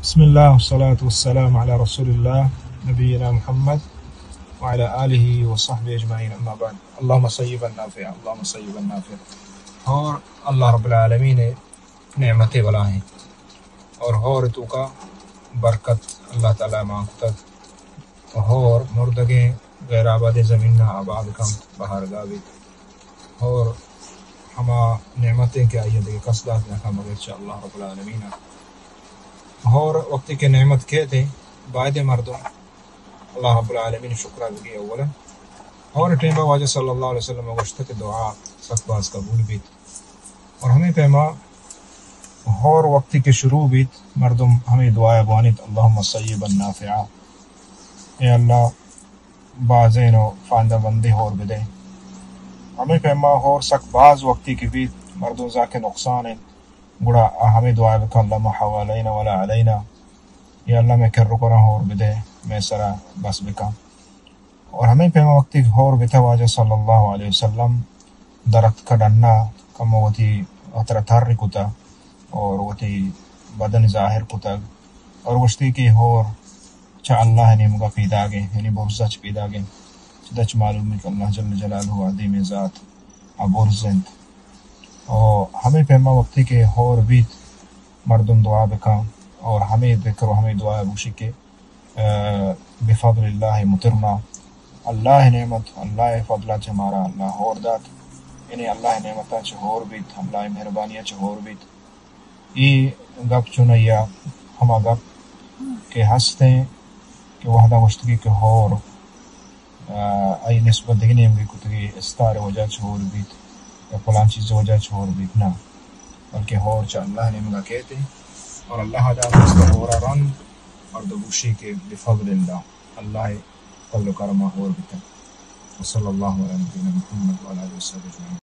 بسم الله والصلاة والسلام على رسول الله نبينا محمد وعلى آله وصحبه أجمعين، أما بعد. اللهم صيبا نافعا، اللهم صيبا نافعا. ہور اللہ رب العالمین نعمت بلاہیں، اور ہور توکا برکت اللہ تعالی مان کتگ. ہور مردگیں غیر آبادیں زمین ءَ آباد کنت، بہارگاہ بیت. ہور ہما نعمتیں کہ آئی ءَ دگہ کس دات نہ کنت مگر چہ اللہ رب العالمین ءَ. ہور وقتی کہ نعمت کیت، بایدیں مردم اللہ رب العالمین شکر ءَ بگی اولا. ہور ٹیم ءَ واجہ صلی اللہ علیہ وسلم ءَ گوشت کہ دعا سک باز قبول بیت. اور ہمے پیما ہور وقتی کہ شروع بیت، مردم ہمے دعا ءَ بوانیت، اللهم صيبا نافعا، اے اللہ بازیں و فائدہ مندیں ہور بدے. ہمے پیما ہور سک باز وقتی کہ بیت، مردم زان کہ نقصان انت، گڑا آ ہمے دعا بکن، لا حوالينا ولا علينا، یا اللہ مئے کر و کرا ہور بدے، مئے سرا بس بکن. اور ہمے پیما وقتی کہ ہور بتا، واجہ صلی اللہ علیہ وسلم در اتکا ڈنا، کمو وتی وترا تر کتا اور وتی بدن ظاہر کتگ اور گوشتی کہ ہور چہ اللہ نیمگا پیداگیں، یعنی برزا چہ پیداگیں. چدا چہ معلوم کہ اللہ جل جلالہ ءِ عظیم ذات ءَ برز انت. اور ہمے پیما وقتی کہ ہور بیت، مردم دعا بکن اور ہمے ذکر و ہمے دعا بوشی کہ، آ، بفضل اللہ مطرنا، اللہ نعمت، اللہ فضل چہ مارا اللہ ہور دات. یعنی اللہ نعمتاں چہ ہور بیت، اللہ مہربانی چہ ہور بیت. اے گپ چونایا ہما گپ کہ ہستیں کہ وہدا گوشتگی کہ ہور، آ، آئی نسبت دگہ نیمگے کتگی، استار وجہ چہ ہور بیت یا پلان چیز وجہ چہ ہور بیت، نہ، بلکہ ہور چہ اللہ نیمگا کیت اور اللہ دات ہورا رند اور دو گوشی کہ بفضل اللہ، اللہ فضل و کرما ہور بیتگ. وصلی اللہ علی نبینا محمد وعلی آلہ وصحبہ اجمعین.